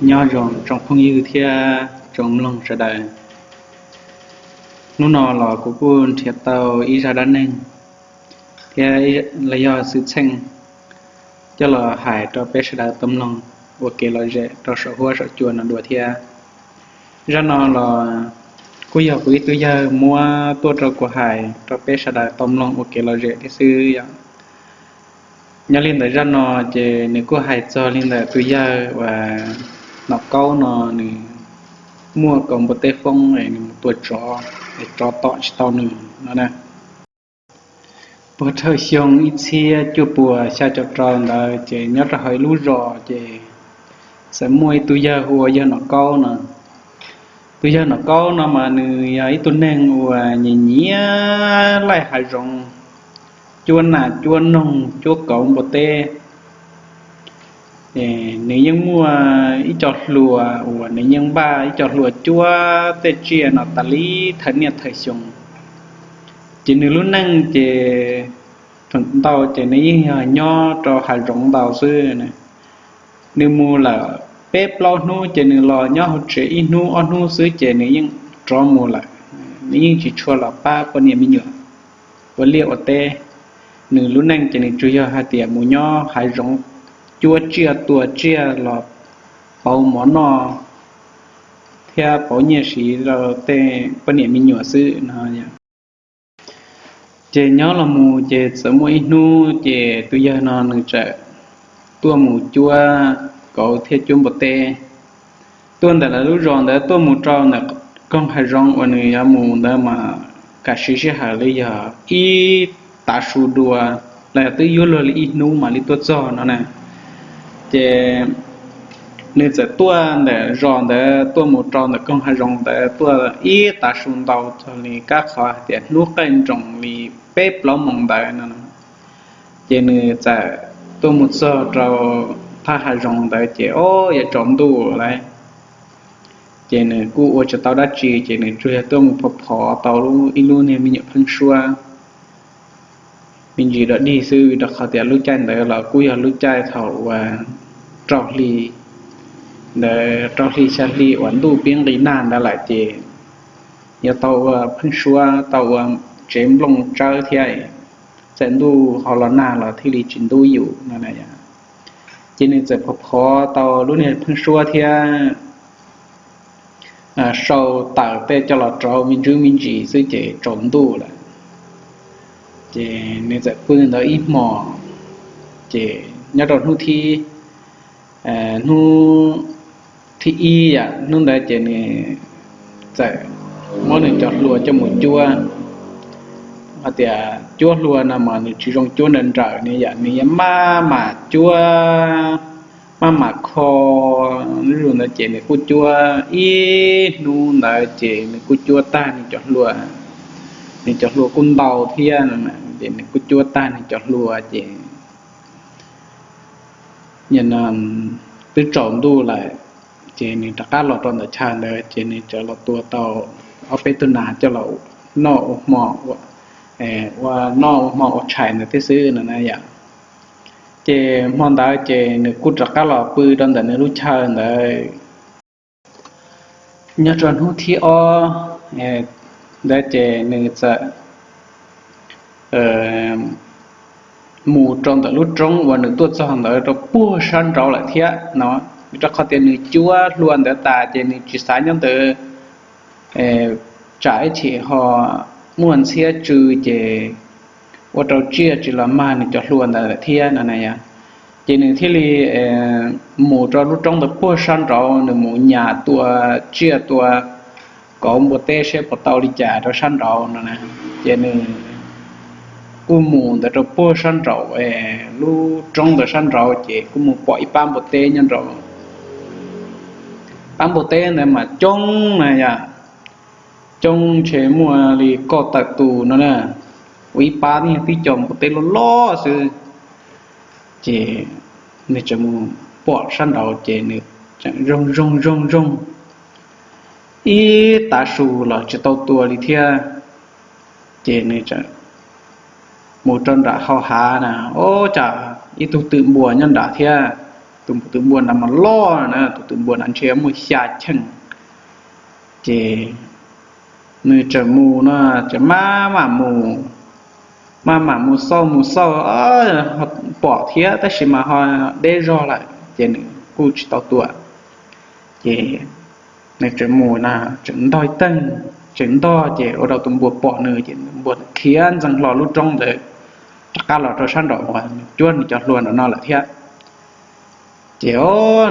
Nyob zoo tsoom phooj ywg thiab tsoom mloog sawv daws. Hnub no los kuv kuj nrhiav tau ib zaj dab neeg thiab los yog xwm txheej coj los hais rau peb sawv daws tau mloog ua kev lom zem rau saum huab saum cua no dua thiab. Zaj no los kuj yog kuv ib tug yawg muab tuaj rau kuv hais rau peb sawv daws tau mloog ua kev lom zem thiab xwb yom. Nyob li ntawm zaj no ces nws kuj hais txog li ntawm tus yawg uas Nom Kaub no, nws muaj kauv npua teb foob es nws mus tua tsov es tsov tom tsis tau nws no na. Puag thaum xyoo ib txhiab cuaj puas xya caum rau ntawd ces nyob rau hauv ib lub zos ces txawm muaj ib tug yawg hu ua yawg Nom Kaub no. Tus yawg Nom Kaub no mas nws yog ib tug neeg uas nyiam nyiam laij hav zoov, cuab nas cuab noog cuab kauv npua teb. Nws yeej muaj ib co hlua uas nws yeej npaj ib co hlua cuab tej tsiaj no tas li thawm niaj thawm xyoo. Ces nws lub neej ces thaum ntau ces nws yeej yog nyob rau hav zoov ntau xwb. Nws mus lawm peb plaub hnub ces nws los nyob hauv tsev ib hnub ob hnub xwb ces nws yeej rov mus lawm. Nws yeej tsis tshua los pab poj niam me nyuam ua liaj ua teb. Nws lub neej ces nws tsuas yog hais tias mus nyob hav zoov cuab tsiaj tua tsiaj los pauv mov noj thiab pauv nyiaj siv rau tej poj niam me nyuam xwb no. Ces nyob los mus ces txawm muaj ib hnub ces tus yawg no nws txawm tuaj mus cuab kauv thiab cuab npua teb. Tuaj ntawm lawv lub zos ntawd tuaj mus rau ntawm koog hav zoov uas nws yuav mus ntawd mas kav siv sij hawm li yog ib tav su dua, los yog twb yuav luag li ib hnub mam li tuaj txog no na. Ces nws txawm tuaj ntawm zos ntawd tuaj mus rau ntawm koog hav zoov ntawd tuaj ib tav su ntau txog li kab qhov hais tias hnub qaij nroos li peb plaub moos ntawd no. Ces nws txawm tuaj mus txog rau thaj hav zoov ntawd ces o, yuav tsaus ntuj lawm. Ces nws kuj ua tsis tau dab tsi ces nws tsuas yog tuaj mus phov phov tau ib lub niag me nyuam pheeb suab me ntsis dog dig xwb, rau qhov tias lub caij ntawd los kuj yog lub caij thaum uas rau hli ntawd, rau hli xya hli uas ntuj pib nqis nag ntawd lawm ces yuav tau ua pheeb suab, tau ua tsev nplooj tsawb thiab, txawm ntuj ho los nag los thiaj li tsis ntub yus no. Ces nws txawm phov phov tau lub niag pheeb suab thiab sau taws tej coj los rauv me ntsis me ntsis xwb ces tsaus ntuj lawm. Ces nws txawm pw ntawd ib hmos, ces nyob rau hnub thib, hnub thib ib yam hnub ntawd ces nws txawm muab nws cov hlua coj mus cuab. Hais tias cuab hlua no mas nws tsis zoo cuab nrawm nrawm, nws yam nws yuav maj mam cuab, maj mam kho. Lub ntawd ces nws kuj cuab ib hnub ntawd ces nws kuj cuab tag nws cov hlua, nws cov hlua kuj ntau thiab no, ces nws kuj cuab tag nws cov hlua ces twb tsaus ntuj lawm. Ces nws rov qab los rau ntawm chaw ntawd ces nws txawm los tua tau ob peb tug nas coj los noj ua hmo, ua noj ua hmo ua tshais ntawd thiab xwb no na yom. Ces hmo ntawd ces nws kuj rov qab los pw rau ntawm nws lub chaw ntawd. Nyob rau hnub thib ob ntawd ces nws txawm mus rau ntawm lub roob uas nws tuaj txog ntawd rau puag sab nraud lawm thiab no, rau qhov tias nws cuab hlua ntawd tas ces nws tsis xav nyob ntawd tsam ib chim ho muaj ntxhiab tsw ces ua rau tsiaj tsis los mag nws cov hlua ntawd lawm thiab no na yom. Ces nws thiaj li mus rau lub roob ntawd puag sab nraud, nws mus nyas tua tsiaj tua kauv npua teb seb puas tau li cas rau sab nraud no na. Ces nws kuj mus ntawd rau puag sab nraud, lub roob ntawd sab nraud ces kuj mus pom ib pab npua teb nyob nraud. Pab npua teb ntawd mas coob na yom, coob ntshe muaj li ko tawm tus no na, ua ib pab niag tib co npua teb loj loj xwb. Ces nws tseem mus pom sab nraud ces nws tseem zoo zoo zoo zoo ib tav su los tsis tau tua li thiab. Ces nws tseem mus rau nram hau hav na, o, cas ib tug twm npua nyob nrad thiab. tus, tus npua ntawd mas loj na, tus, tus npua ntawd ntshe muaj xya cheej. Ces nws tseem mus no, tseem maj mam mus, maj mam mus xauj mus xauj, pom thiab tab sis mas ho deb zog lawm ces nws kuj tsis tau tua. Ces nws tseem mus na, tseem ntog ib teeg, tseem ntog ces ua rau tus npua pom nws ces npua khiav ntxees hlo lub roob ntawd rov qab los rau sab nraum uas nws cuab nws cov hlua nraum no lawm thiab. Ces o,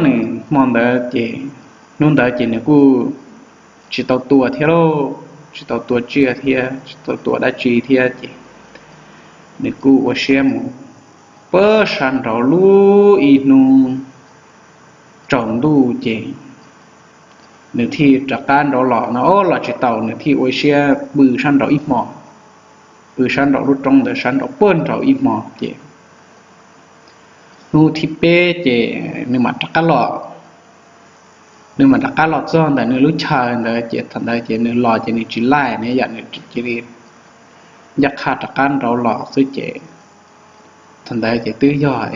nws hmo ntawd ces, hnub ntawd ces nws kuj tsis tau tua thiab lauj, tsis tau tua tsiaj thiab tsis tau tua dab tsi thiab ces nws kuj ua siab mus pw sab nraud lub ib hnub tsaus ntuj ces nws thiaj rov qab nraud los no, o, los tsis tau, nws thiaj ua siab pw sab nraud ib hmo, pw sab nraum lub roob ntawd sab nraud puag nraud ib hmo ces hnub thib peb ces nws mam rov qab los. Nws mam rov qab los txog ntawm nws lub chaw ntawd ces thaum ntawd ces nws los ces nws tsis laij ne yom, nws cia li ncaj qha rov qab nraud los xwb ces thaum ntawd ces twb yog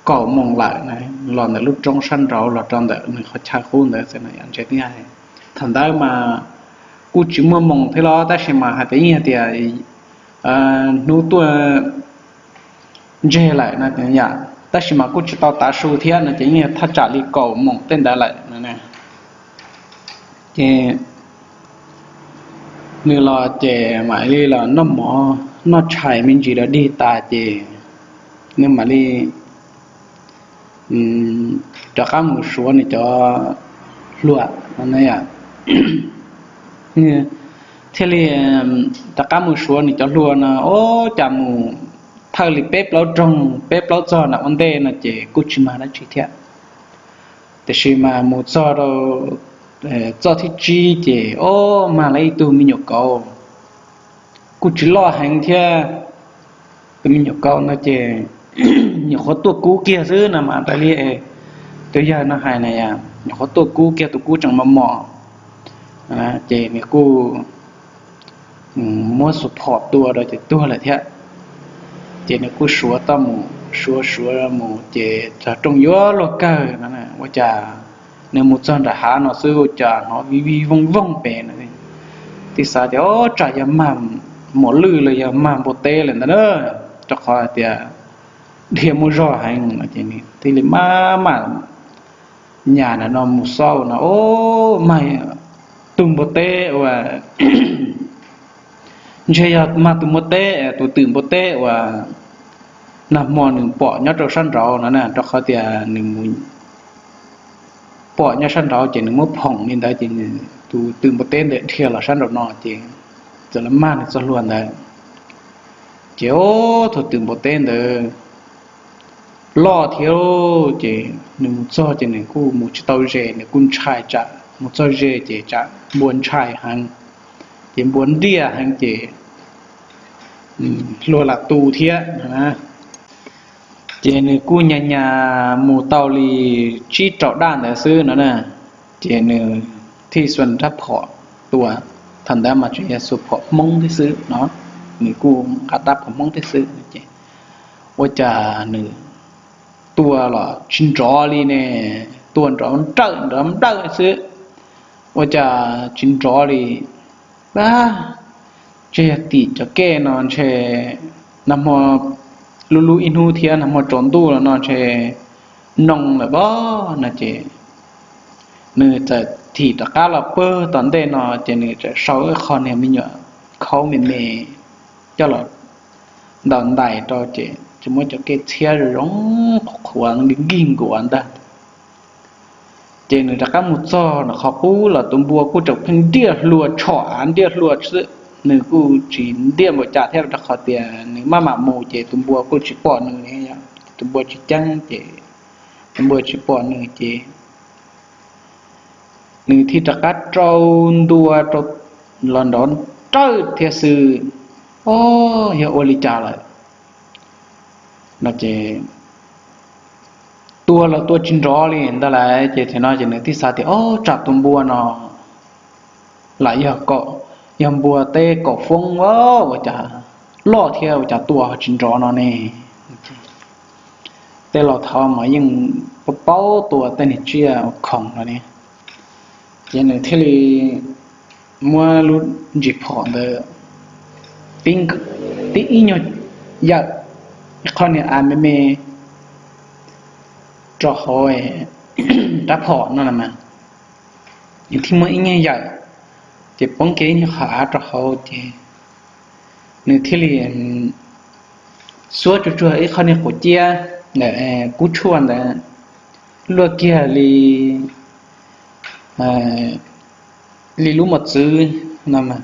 kaum moos lawm na, los ntawm lub roob sab nraud los rau ntawm nws qhov chaw qub ntawd xwb no yom, ntshe twb yog. Thaum ntawd mas kuj tsis muaj moos thiab los tab sis mas hais tias yeej hais tias hnub tuaj ntseg lawm no yom, tab sis mas kuj tsis tau tav su thiab no ces yeej thaj tsam li kaum moos tej ntawd lawm no. Ces nws los ces mam li los noj mov noj tshais me ntsis los dig tas ces nws mam li rov qab mus suav nws cov hlua no. Thiaj li rov qab mus suav nws cov hlua no, o, cas mus thawj li peb plaub rooj peb plaub txog nram ua ntej no ces kuj tsis mag dab tsi thiab. Tiam sis mas mus txog rau txoj thib tsib ces o, mag lawm ib tug me nyuam kauv, kuj tsis loj heev thiab. Tus me nyuam kauv no ces nyuam qhuav tuaj kub kiag xwb no mas raws li tus yawg no hais na, nyuam qhuav tuaj kub kiag, tus kub tseem mos mos ces nws kuj muab xuas phom tua rau ces tuag lawm thiab. Ces nws kuj suav toj mus suav suav mus ces txog rooj yuav luag kawg no, ua cas nws mus txog nram hav no xwb ua cas hnov vij vij vooj vooj pem no. Thiaj xav tias o, tsam yog mag muam lwj los yog mag npua teb lawm ntag na, rau qhov hais tias dhia muaj zog heev no ces nws thiaj li maj mam nyas ntawm no mus xauj no, o, mag tus npua teb uas ntshe yog mag tus npua teb, tus twm npua teb uas nag hmo nws pom nyob rau sab nraud no na, rau qhov tias nws mus pom nyob sab nraud ces nws muab phoom li ntawd ces tus twm npua teb ntawd dhia los sab nraum no ces txawm los mag nws txoj hlua ntawd. Ces o, tus twm npua teb ntawd loj thiab ces nws mus txog ces nws kuj mus tsis tau ze, nws kuj ntshai tsam mus txog ze ces tsam npua ntshai heev, ces npua ntiaj heev ces hlua lam tu thiab. Ces nws kuj nyas nyas mus tau li tsib rau daj ntawd xwb no na, ces nws thiaj xuas rab phom tua. Thaum ntawd mas tseem yog xuas phom Hmoob thiab xwb no, nws kuj nqa rab phom Hmoob thiab xwb ces ua cas nws tua los tsis nrov li ne, tua nrov nrawm nrov nplawm xwb, ua cas tsis nrov li. Ab, tseg yog tim cov kej no ntshe nag hmo lub lub ib hnub thiab nag hmo tsaus ntuj los no ntshe noo lawm pob no ces nws txawm thim rov qab los pawg tom ntej no ces nws txawm sau ib qho niag me nyuam khaub me me coj los ntaus ntais rau ces tsis muab cov kej txhiab zoo zoo qhuav nkig nkuav ntag. Ces nws rov qab mus txog nram qhov qub los tus npua kuj tseem pheej ntiaj hlua tshom av ntiaj hlua xwb, nws kuj tsis ntiaj npaum cas thiab rau qhov tias nws maj mam mus ces tus npua kuj tsis pom nws, tus npua tsis ceeb ces tus npua tsis pom nws ces nws thiaj rov qab rau ntua rau los nrov nrawm thiab xwb. O, yog ua li cas lawm no ces tua los tua tsis nrov li ntag lauj. Ces thaum no ces nws thiaj xav tias o, tsam tus npua no lam yog, yog npua teb kaum foob ua cas loj thiab ua cas tua tsis nrov no ne. tej laus thaud mas yeej paub tua tej niag tsiaj khoom no ne, ces nws thiaj li muab lub ntsis phom ntawd tib ib nyuag yawm, ib qho niag av me me rau hauv rab phom no na mas, nws thiaj muab ib nyuag yawm, ces poob kiag ib nyuag qhov av rau hauv ces nws thiaj li xuab tsuag tsuag ib qho niag quav ciab ntawm kub tshuaj ntawd luaj kiag li li lub mos txwv no mas,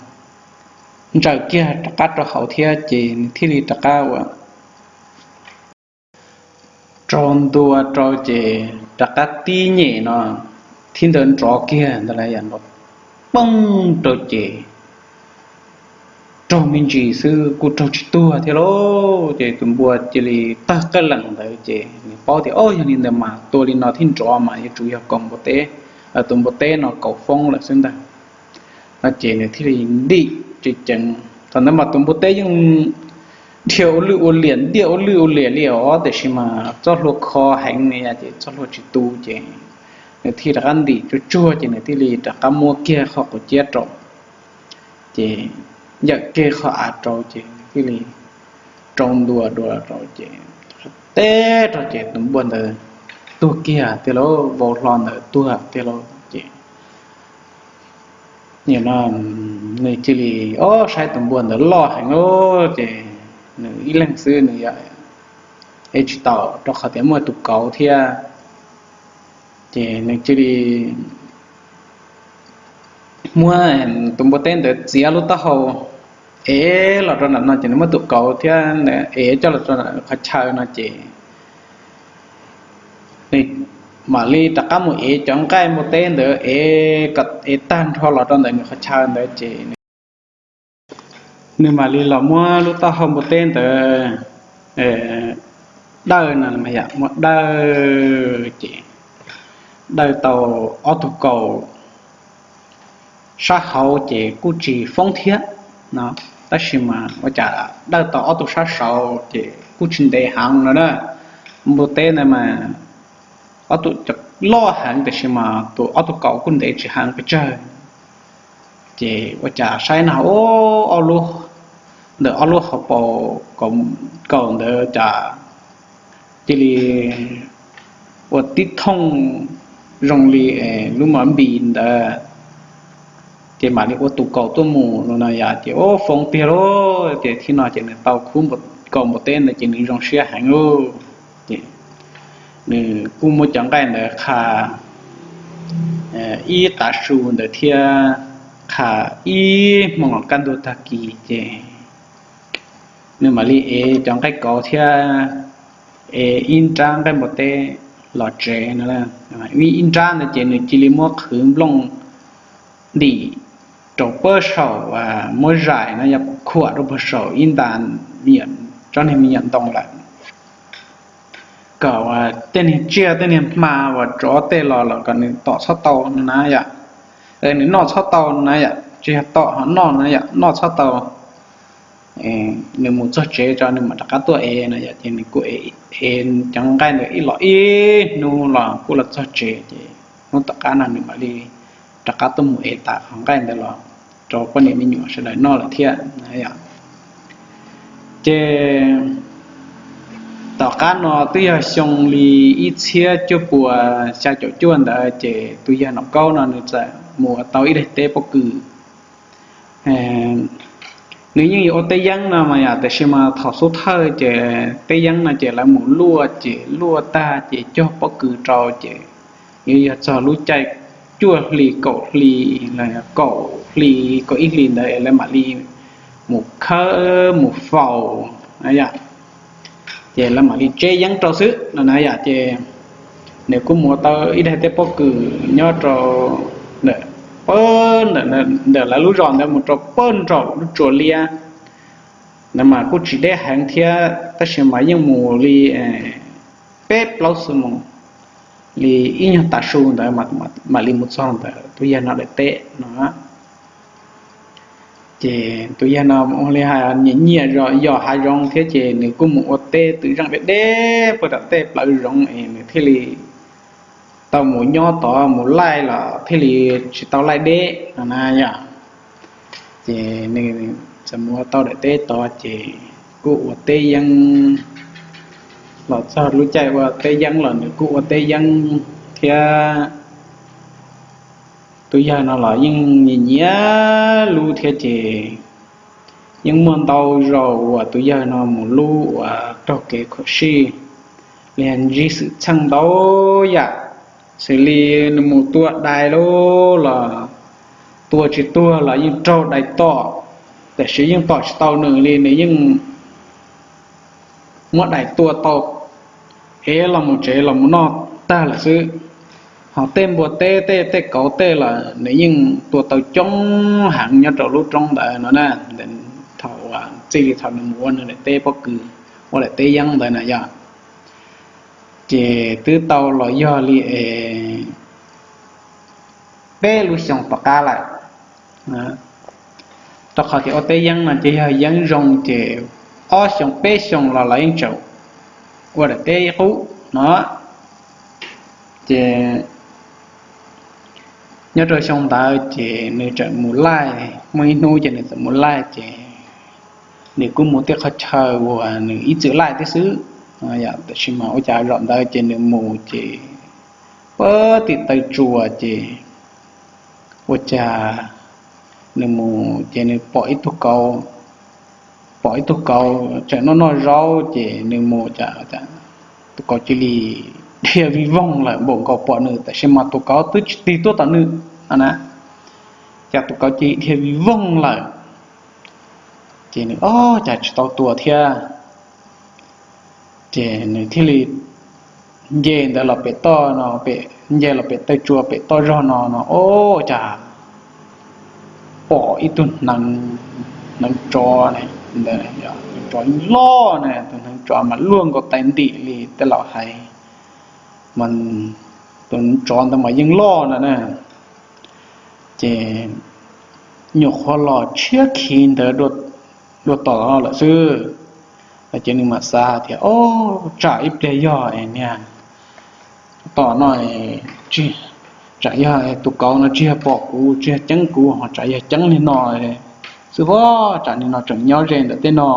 ntsaws kiag rov qab rau hauv thiab ces nws thiaj li rov qab ua rau ntua rau ces rov qab tib nyem no, thib ntawd nrov kiag ntawd lawm yam nrov poob rau ces raug me ntsis xwb kuj raug tsis tuag thiab lauj. Ces tus npua cia li tawg qeej lees ntawd ces nws paub tias, o, yog li ntawd mas tua li no thiab nrov mas yuav tsum yog kaus npua teb, tus npua teb no kaus foob lawm xwb ntag no ces nws thiaj li ntim ceev ceev. Thaum ntawd mas tus npua teb yeej dhia ua lwj ua liam, ntiaj ua lwj ua liam li os, tiam sis mas txoj hlua kho heev no ces txoj hlua tsis tu ces nws thiaj rov qab ntim tsuag tsuag ces nws thiaj li rov qab muab kiag qhov quav ciab rau, ces yawm kiag qhov av rau ces nws thiaj li rau ntua dua rau ces teb rau ces tus npua ntawd tuag kiag tiag lauj, vau hlo ntawd tuag tiag lauj ces no nws cia li, o, saib tus npua ntawd loj heev lauj ces nws ib leeg xwb nws yog ev tsis tau rau qhov tias muaj tus kauv thiab. Ces nws cia li muab tus npua teb ntawd txiav lub taub hau ev los rau nram no ces nws muab tus kauv thiab ev coj los rau qhov chaw no ces nws mam li rov qab mus ev cov nqaij npua teb ntawd ev kom ev tag nrho los rau ntawm nws qhov chaw ntawd ces nws mam li los muab lub taub hau npua teb ntawd dawj no, muab dawj ces dawj tau ob tug kaus sab hauv ces kuj tsis foob thiab no, tab sis mas ua cas dawj tau ob tug sab saud ces kuj tsis ntev heev no na. Npua teb ntawd mas ob tug loj heev tiam sis mas tus ob tug kaus kuj ntev tsis heev pes tsawg. Ces ua cas saib no, ob lub, ntawm ob lub hauv paus kaus ntawd cas cia li ua tib thooj zoo li lub mov npis ntawd, ces mam li ua tus kaus tuaj mus no yom, ces ua foob tiag lauj. Ces thaum no ces nws tau khub kaus npua teb ntawd ces nws zoo siab heev lauj. Ces nws kuj muab cov nqaij ntawd qha ib tav su ntawd thiab qha ib hmos kaj ntug tag kis ces nws mam li ev cov nqaij kauv thiab ev ib nrab nqaij npua teb los tsev no. Ib nrab ntawd ces nws cia li muab qhwv nplooj ntim rau pab saum, muab zais no yog khuam rau pab saum ib nta tsob niag me nyuam ntoo lawm, kom tej niag tsiaj tej niag hma uas tsov tej los los kom nws tom txhob tau no na yom, nws noj txhob tau no na yom, tsis yog tom ho noj no yom, noj txhob tau. Nws mus txog tsev tso nws mam rov qab tuaj ev no yom. Ces nws kuj ev cov nqaij ntawd ib los ib hnub los kuj los txog tsev ces hnub tom qab no nws mam li rov qab tuaj mus ev tas qhov nqaij ntawd los rau poj niam me nyuam sawv daws noj lawm thiab na yom. Ces tom qab no twb yog xyoo li ib txhiab cuaj puas xya caum cuaj ntawd ces tus yawg Nom Kaub no nws txawm mus ua tau ib daim teb pob kws. Nws yeej yuav ua teb yeeb no mas yom, tiam sis mas thaum xub thawj ces teb yeeb no ces lawv mus luaj ces luaj tag ces cog pob kws rau ces yuav yog txog lub caij cuaj hli kaum hli, kaum hli kaum ib hlis ntawd es lawv mam li mus khawb mus faus na yom. Ces lawv mam li tseb yeeb rau xwb no na yom. Ces nws kuj mus ua tau ib daim teb pob kws nyob rau pab ntawm lawv lub zos ntawd mus rau pab nraum lub tsua liab ntawd mas kuj tsis deb heev thiab tab sis mas yeej mus li peb plaub xuab moos li ib nyuag tav su ntawd mam li mus txog ntawm tus yawg no daim teb no. Ces tus yawg no ua li hais nyiam nyiam yos hav zoov thiab ces nws kuj mus ua teb twm zeej deb deb puag tom tej plawv zoov es nws thiaj li tau mus nyob tod mus laij los thiaj li tsis tau laij deb no na yom. Ces nws txawm mus ua tau daim teb tod ces kuj ua teb yeeb, los txog lub caij ua teb yeeb los nws kuj ua teb yeeb thiab. Tus yawg no los yeej nyiam nyiam lub thiab ces yeej muaj ntau zaus uas tus yawg no mus lub uas raug kev khuam sij li ntsib xwm txheej ntau yam, xws li nws mus tua dais lub los tua tsis tuag los yeej raug dais tom, tiam sis yeej tom tsis tau nws li nws yeej muab dais tua tau, ev los mus tsev los mus noj tag lawm xwb. Ho tej npua teb tej tej kauv tej los nws yeej tua tau coob heev nyob rau lub roob ntawd no na. Thaum uas txij li thaum nws mus ua nws daim teb pob kws, ua daim teb yeeb ntawd na yog, ces twb tau los yog li es peb lub xyoo tom qab lawm. Rau qhov tias ua teb yeeb no ces yog yeeb zoo ces ob xyoo peb xyoo los lawv yeej tseem ua daim teb qub no. Ces nyob rau xyoo ntawd ces nws txawm mus laij, muaj ib hnub ces nws txawm mus laij ces nws kuj mus tej qhov chaw uas nws ib txwm laij thiab xwb. Tiam sis mas ua cas zaum ntawd ces nws mus ces puag tim taw tsua ces ua cas nws mus ces nws pom ib tug kauv, pom ib tug kauv tseem noj noj zaub ces nws mus cas tus kauv cia li dhia vij voog lawm, npaum nkaus pom nws tiam sis mas tus kauv twb tsis tig tuaj tom nws no na. Cas tus kauv cia li dhia vij voog lawm, ces nws ob cas tsis tau tua thiab. Ces nws thiaj li nce ntawd los pem toj no, nce los pem taw tsua pem toj zog no no, ua cas pom ib tug hneev tsov, hneev tsov loj na, tus hneev tsov mas luaj nkaus tais ntim li tej laus hais, tus hneev tsov ntawd mas yeej loj no na. Ces nyuam qhuav los tshiab khiv ntawd dua tom lawm xwb, ces nws mam xav tias, o, tsam ib pliag yog niag tom no, tsam yog tus kauv no tsis yog pom kuv, tsis yog ceeb kuv ho tsam yog ceeb li no xwb, tsam li no tseem nyob ze ntawm tej no.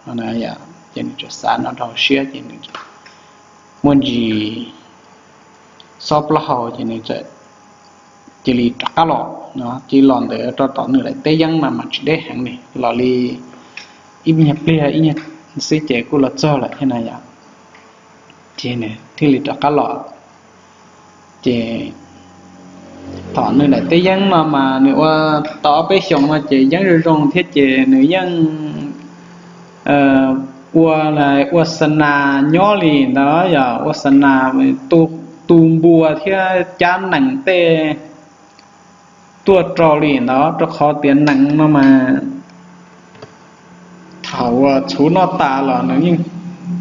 Ces nws tseem xav no rau siab ces nws muaj ntsis xob plaub hau ces nws cia li rov qab los no, cia li los ntawd rau tom nws daim teb yeeb mas mas tsis deb heev li, los li ib nyuag pliag ib nyuag xwb ces kuj los txog lawm thiab na yom. Ces nws thiaj li rov qab los. Ces thaum nws daim teb yeeb no mas nws ua tau ob peb xyoos no ces yeeb zoo zoo thiab ces nws yeej ua, ua xa nas nyob li ntawd, yog ua xa nas tu npua thiab cab nees tej tuaj rau li ntawd, rau qhov tias nees no mas thaum uas txhuv noj tas los nws yeej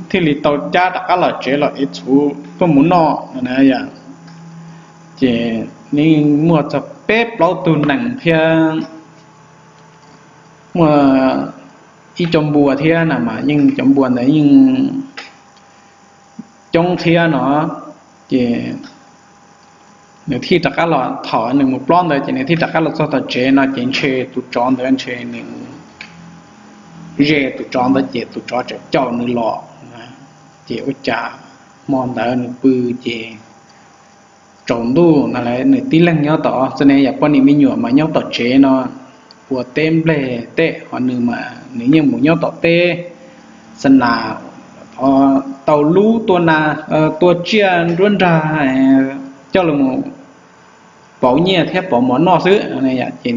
thiaj li tau cab rov qab los tsev los ev txhuv tuaj mus noj no na yom. Ces nws muaj txog peb plaub tug nees thiab muaj ib co npua thiab na mas yeej cov npua ntawd yeej coob thiab no. Ces nws thiaj rov qab los, thaum nws mus plob ntawd ces nws thiaj rov qab los txog tom tsev no ces ntshe tus tsov ntawd ntshe nws ze tus tsov ntawd ces tus tsov tseem caum nws los. Ces ua cas hmo ntawd nws pw ces tsaus ntuj no lawm, nws tib leeg nyob tom txoj ne yam poj niam me nyuam mas nyob tom tsev no ua teb nplej tej, ho nws mas nws yeej mus nyob tom teb xa nas, tau lub tua nas, tua tsiaj nruab nrag coj los pauv nyiaj thiab pauv mov noj xwb. Ces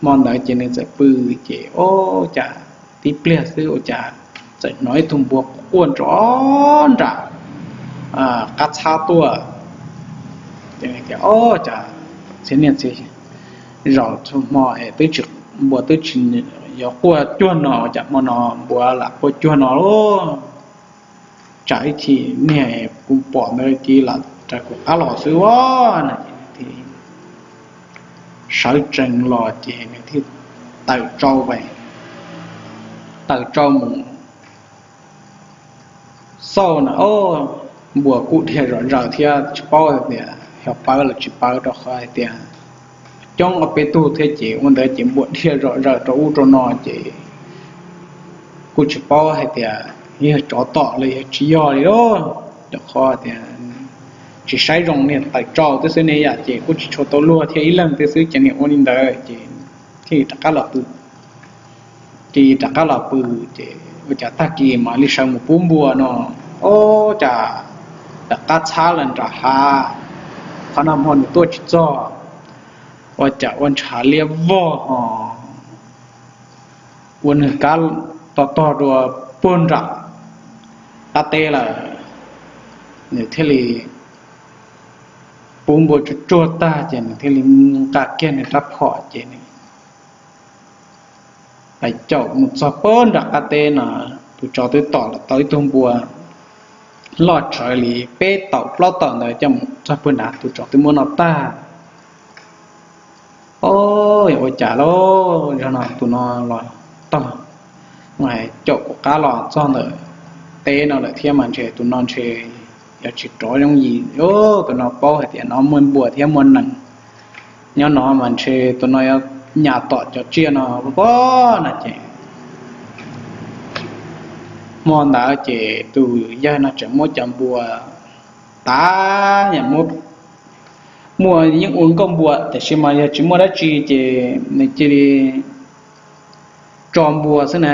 hmo ntawd ces nws txawm pw, ces ua cas tib pliag xwb ua cas txawm hnov ib tug npua quaj nrov nram qab txhab tuaj. Ces ua cas txhia niaj txhia zaus txhua hmo es twb tsis, npua twb tsis yuav quaj cuag no, ua cas hmo no npua lam quaj cuag no lauj. Tsam ib chim niag kuv pom ntawd cia li lam raws kuv qab los xwb as no. Sawv tsees los ces nws thiaj tawm tsau, tawm tsau mus xauj na, o, npua kuj dhia zom zaws thiab tsis paub hais tias yog pawv los tsis pawv, rau qhov hais tias coob ob peb tug thiab ces ua ntawd ces npua dhia zom zaws rau ub rau no ces kuj tsis paub hais tias yog tsov tom los yog tsis yog li lauj, rau qhov tias tsis saib zoo, niag tawm tsau twb xwb ne yom, ces kuj tsis tshua tau luag thiab, ib leeg twb xwb ces niag ua li ntawd ces thiaj rov qab los pw. Ces rov qab los pw ces ua cas tag kis mam li sawv mus pub npua no, o, cas rov qab txhab lawm nram hav, qhov nag hmo nws tuaj tsis txog, ua cas ua ntshav liab vog ho ua nws kab to tog dua puag nram qab teb lawm. Nws thiaj li pub npua tsuag tsuag tag ces nws thiaj li nqa kiag nws rab phom ces nws caum mus txog puag nram qab teb no. Tus tsov twb tom tau ib tug npua loj tsawv li peb taum plaub taum ntawd coj mus txog puag nrad, tus tsov twb muab noj tag. O, yog ua cas lauj, yog no tus no los tog, caum kuv qab los txog ntawm teb no lawm thiab mas ntshe tus no ntshe yuav tsis rov yooj yim. Tus no paub hais tias no muaj npua thiab muaj nees nyob no mas ntshe tus no yuav nyas tom cov tsiaj no pab no ces hmo ntawd ces tus yawg no tseem muab cov npua tav, muaj yeej ua nkauj npua tiam sis mas yog tsis muaj dab tsi ces nws cia li tso npua xwb na.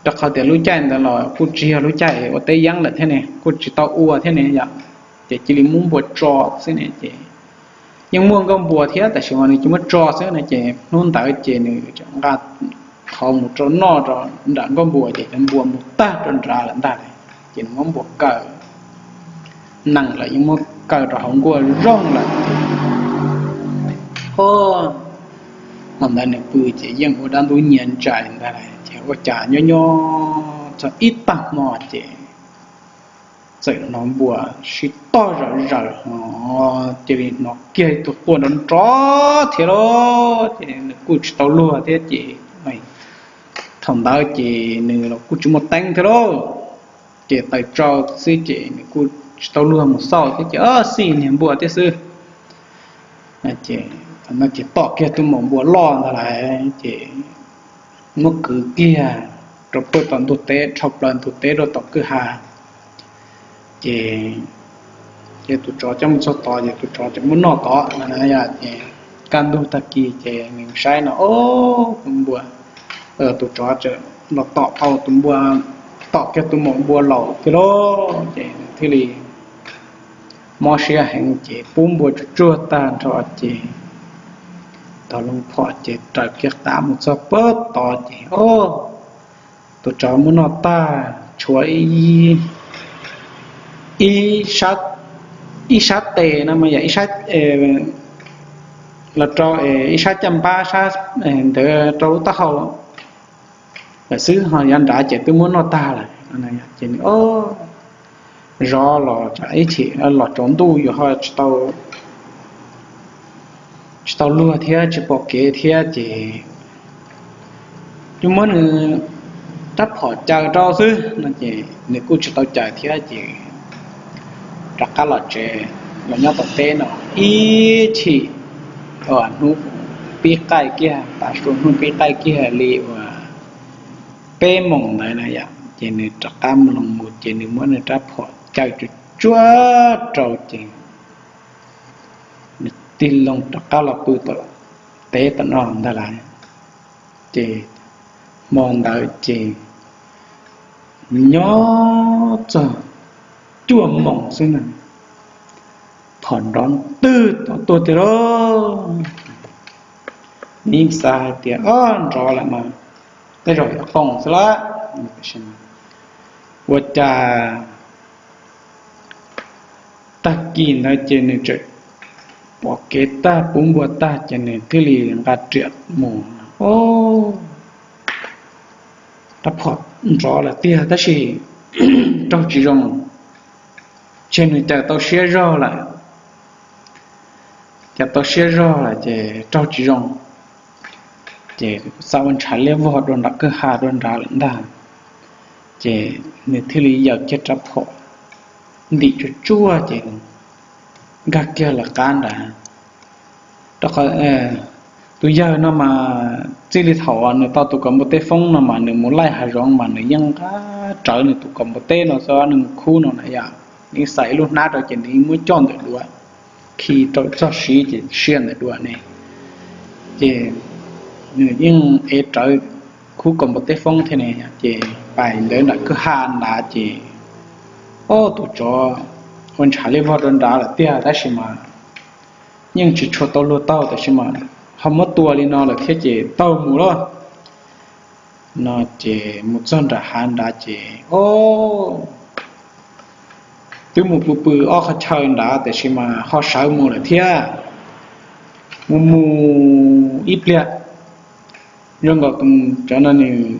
Rau qhov tias lub caij ntawd los kuj tsis yog lub caij ua teb yeeb lawm thiab ne, kuj tsis tau ua thiab ne yom, ces cia li muab npua tso xwb ne ces yeej muaj nkauj npua thiab tiam sis mas nws cia li muab tso xwb na ces hnub ntawd ces nws nqa qhov mus rau noj rau nram nkauj npua ces cov npua mus tag rau nrad lawm ntag. Ces nws muab npua kaw, nees los yeej muab kaw rau hauv nkuaj zooj lawm ces, o, hmo ntawd nws pw ces yeej ua dab ntub nyias ntsais ntag. Ces ua cas nyob nyob txog ib tag hmo ces txawm hnov npua sib tog zom zaws ho cia li hnov kiag tus quaj nrov nrov thiab lauj. Ces nws kuj tsis tau luag thiab ces thaum ntawd ces nws los kuj tsis muaj teeb thiab lauj, ces taws tsau xwb ces nws kuj tsis tau luag mus xauj thiab ces xij niag npua thiab xwb. Ces tom kiag tus maum npua loj ntag lauj, ces muab kwv kiag rau puag tom ntug teb, dhau plaws ntug teb rau tom kwj ha. Ces, ces tus tsov coj mus txog tod ces tus tsov ces muab noj tod no. Ces kaj ntug tag kis ces nws saib no, o, tus npua, tus tsov tseem los tom tau tus npua, tom kiag tus maum npua laus thiab lauj. Ces nws thiaj li mob siab heev ces pub npua tsuag tsuag tag nrho ces tog loo phom ces raws kiag qab mus txog puag tod ces, o, tus tsov muab noj tag tshuav ib, ib sab tes no mas yog ib sab, los rau ib sab caj npab sab ntawd rau lub taub hau lawm xwb, ho yav nrad ces twb muab noj tag lawm. Ces nws zov los ib chim los tsaus ntuj yus ho tsis tau, tsis tau luag thiab tsis pom kev thiab ces yuav muab nws rab phom caw rau xwb no ces nws kuj tsis tau caw thiab ces rov qab los tsev, los nyob tom teb no ib chim, hnub pib qaij kiag, tav su hnub pib qaij kiag li uas peb moos ntawd na yom, ces nws rov qab los mus ces nws muab nws rab phom caw tsuag tsuag rau ces nws tig loo rov qab los pw tom teb tom no ntag lauj. Ces hmo ntawd ces nyob txog cuaj moos xwb na, phom nrov twb tom tuaj tiag lauj. Nws yeej xav hais tias, o, nrov lawm mas tej zaum yuav qoos xwb lawm. Ua cas tag kis ntawd ces nws tseem pom kev tag, pub npua tag ces nws thiaj li nqa riam mus, o, rab phom nrov lawm tiag tab sis raug tsis zoo, ces nws caws tau siab zog lawm, caws tau siab zog lawm ces raug tsis zoo. Ces xav ua ntshav liab vog dua nram kwj ha dua nrad lawm ntag. Ces nws thiaj li yaws kiag rab phom ntim tsuag tsuag ces nkag kiag lawv qab nrad. Rau qhov tus yawg no mas txij li thaum nws tau tus kaus npua teb foob no mas nws mus laij hav zoov mas nws yeej nqa rawv nws tus kaus npua teb no xwb, nws mus khub no na yom, nws xaiv ib lub hnab rau ces nws muab coj ntawm duav, khi rau txog siv ces sia ntawm duav ne. Ces nws yeej ev rawv khub kaus npua teb foob thiab ne. Ces pais ntawd nram kwj ha nrad ces, o, tus tsov ua ntshav liab vog rau nrad lawm tiag tab sis mas yeej tsis tshua tau luag taug, tab sis mas ho muab tua li no lawm thiab ces taug mus lauj. No ces mus txog nram hav nrad ces, o, twb mus pw pw ob qhov chaw nrad tab sis mas ho sawv mus lawm thiab. Mus mus ib pliag, zoo nkaus cov no nws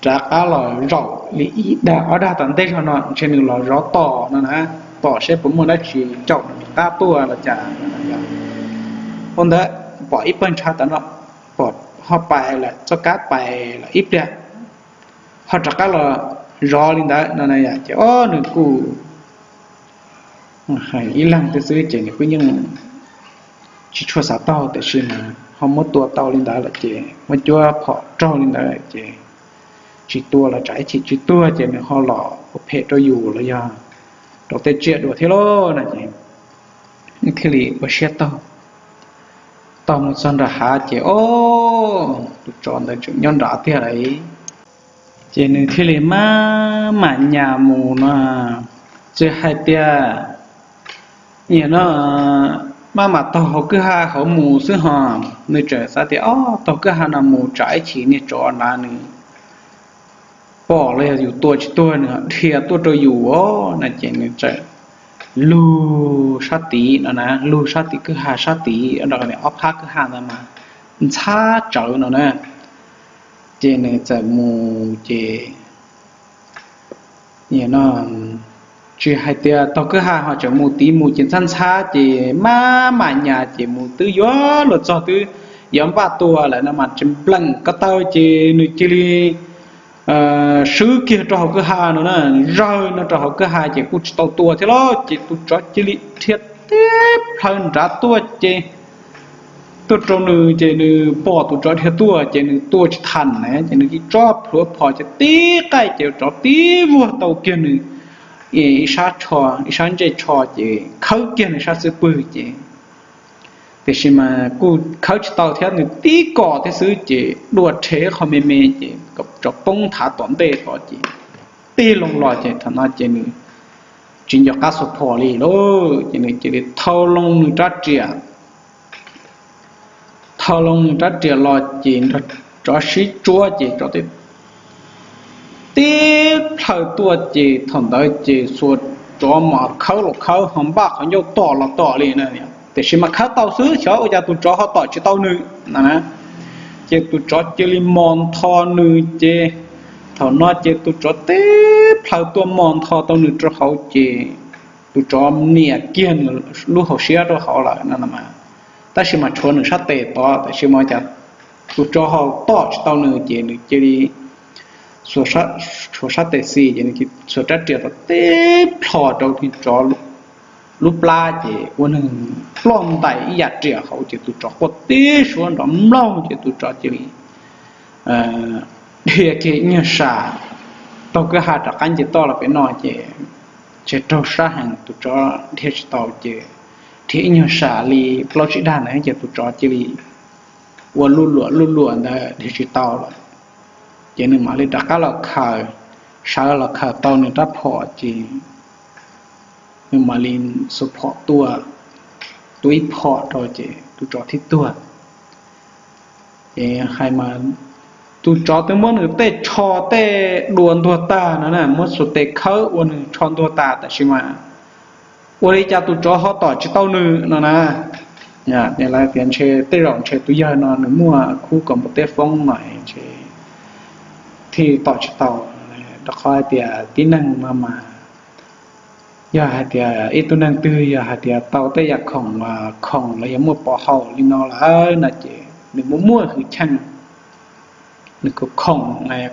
rov qab los zaum li ib dag ob dag tom ntej zog no ntshe nws los zov tom no na, tom seb puas muaj dab tsi caum qab tuaj los cas. Ua ntawd pom ib pawg ntshav tom no, pom ho pais lawm, txoj kab pais lawm ib pliag, ho rov qab los zov li ntawd no na yom. Ces o, nws kuj hais ib leeg thiab xwb ces nws kuj yeej tsis tshua xav taug, tab sis mas ho muab tua tau li ntawd lawm ces muab cuab phom raug li ntawd ces tsis tua los tsam ib chim tsis tuag ces nws ho los ua phem rau yus los yog rau tej tsiaj dua thiab lauj no ces thiaj li ua siab taug. Taug mus txog nram hav ces o, tus tsov ntawd tseem nyob nrad tiag lawm. Ces nws thiaj li maj mam nyas mus no, tsis hais tias nim no maj mam taug hauv kwj ha hauv mus xwb ho, nws tseem xav tias o, taug kwj ha no mus tsam ib chim niag tsov na nws pom los yog yus tua tsis tuag nws dhia tuaj rau yus os no ces nws txawm lug sab tid no na, lug sab tid kwj ha sab tid, ob phab kwj ha ntawd mas ntxhab tsawv no na. Ces nws txawm mus ces no tsis hais tias taug kwj ha ho tseem mus tid mus ces ntxhab ntxhab ces maj mam nyas ces mus twb yuav luag txog twb yuav npaj tua lawm no mas tsis npleem ko taw ces nws cia li swb kiag rau hauv kwj ha no na, zawg no rau hauv kwj ha ces kuj tsis tau tua thiab los ces tus tsov cia li dhia tib plhaw nrad tuaj ces tuaj rau nws ces nws pom tus tsov dhia tuaj ces nws tua tsis thas na ces nws cia tso plhuav phom ces tib qaij ces tsov tib vuag tau kiag nws ib sab tsho, ib sab ntsej tsho ces khawb kiag nws sab xub pwg ces tiam sis mas kuj khawb tsis tau thiab, nws tib kom thiab xwb ces dua rhe qhov me me ces tsov poob thav tom ntej tod ces tib loo los ces thaum no ces nws tsis nco qab xuas phom li lauj ces nws cia li thau loo nws rab riam, thau loo nws rab riam los ces nrog tsov sib tsuab ces tsov tib plhaw tuaj ces thaum ntawd ces xuas tsov mas khawb los khawb ho npaj qhov ncauj tom los tom li na, tiam sis mas khawb tau xwb xyov ua cas tus tsov ho tom tsis tau nws no na. Ces tus tsov cia li mos ntho nws ces thaum no ces tus tsov tib plhaw tuaj mos ntho tau nws rau hauv ces tus tsov nias kiag nws lub hauv siab rau hauv lawm no mas, tab sis mas tshuav nws sab tes tod, tab sis mas cas tus tsov ho tom tsis tau nws ces nws cia li tshuav sab tes xis ces nws cia li xuas rab riam tau tib plho rau tus tsov lub plab ces ua neeg ploj ntais ib yam riam hauv ces tus tsov quaj tib suab nrov mlaug ces tus tsov cia li dhia kiag ib nyuag sam taug kwj ha rov qab nce toj los pem no ces tsis raug sab heev, tus tsov dhia tsis tau ces dhia ib nyuag sam li plaub tsib dag ntawd ces tus tsov cia li ua luj luam luj luam ntawd dhia tsis tau lawm. Ces nws mam li rov qab los khaws, sawv los khaws tau nws rab phom ces nws mam li xuas phom tua, tua ib phom rau ces tus tsov thiaj tuag. Ces hais mas tus tsov twb muab nws tej tsho tej dua ntuag tag no na, muab xuas tes khawb ua nws tsho ntuag tas, tab sis mas ua li cas tus tsov ho tom tsis tau nws no na. Lawv tias ntshe tej zaum ntshe tus yawg no nws muaj khub kaus npua teb foob no ntshe thiaj tom tsis tau, rau qhov hais tias tib neeg no mas yog hais tias ib tug neeg twg yog hais tias tau tej yam khoom, khoom los yog muaj pov haum li no lawm no ces nws muaj muaj hwj chim, nws khoom khoom,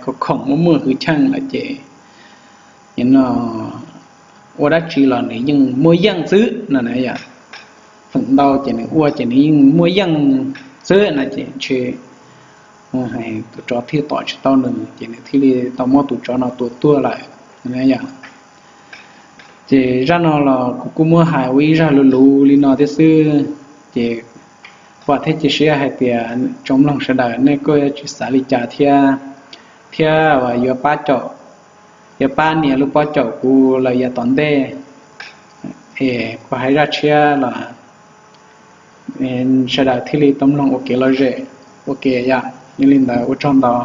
khoom khoom muaj muaj hwj chim lawm ces no ua dab tsi los nws yeej muaj yeej xwb no na yom. Feem ntau ces nws ua ces nws yeej muaj yeej xwb no ces ntshe tus tsov thiaj tom tsis tau nws ces nws thiaj li tau muab tus tsov no tua tuag lawm. Ces zaj no los kuv kuj muab hais ua ib zaj luv luv li no thiab xwb. Ces vam thiab cia siab hais tias tsoom mloog sawv daws nej kuj yuav tsis xav li cas thiab, thiab yuav pab caum, yuav pab nias lub pob caum kuv lawm yav tom ntej. Es kuv hais zaj tshiab los sawv daws thiaj li tau mloog ua kev lom zem, ua ke yom. Yog li ntawd ua tsaug ntau.